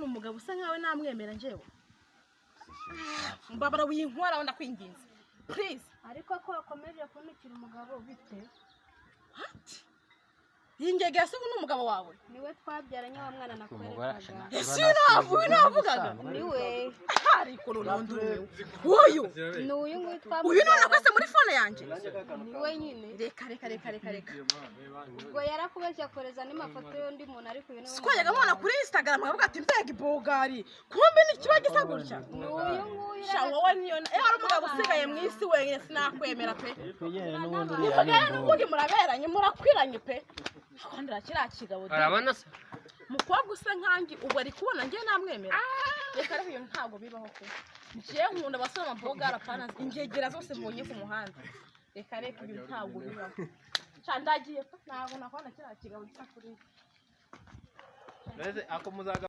Ndabona umugabo usa nkawe namwemera njyewe? Mbabara winkoraho, ndakwinginze, please. Ariko ko wakomeje kuntukira umugabo, bite? What? Iyi ngegera se ubu ni umugabo wawe? Niwe twabyaranye, wa mwana Umugore nakwerekaga. Ese uyu ntabwo, uyu navugaga? Niwe. Ariko noneho ndumiwe. Uyu? Ni uyu nguyu Uyu none twamubyaranye. kwese muri phone yanjye? Niwe nyine. Reka, reka, reka, reka, reka. Ubwo yarakubeshye, akohereza n'amafoto y'undi muntu, ariko uyu niwe. Twajyaga mubona kuri Instagram nkavuga ati: "Mbega ibogari!" Kumbe ni kiba gisa gutya. Ni uyu nguyu. Sha, wowe niyo iyo hari umugabo usigaye mu isi wenyine, sinakwemera pe. Twegerane n'ubundi, uriya ni Nimugere imboga. N'ubundi muraberanye, murakwiranye pe. Kwandura kiriya kigabo de. Urabona se? Umukobwa usa nkanjye ubu ari kubona njye namwemera? Reka reka, iyo ntabwo bibaho pe. Njye nkunda abasore amabogari, apana ingegera zose mbonye ku muhanda. Reka reka, ibi ntabwo bibaho. Sha, ndagiye pe, ntabwo nakubona kiriya kigabo gisa kuriya. Mbese ako muzaga.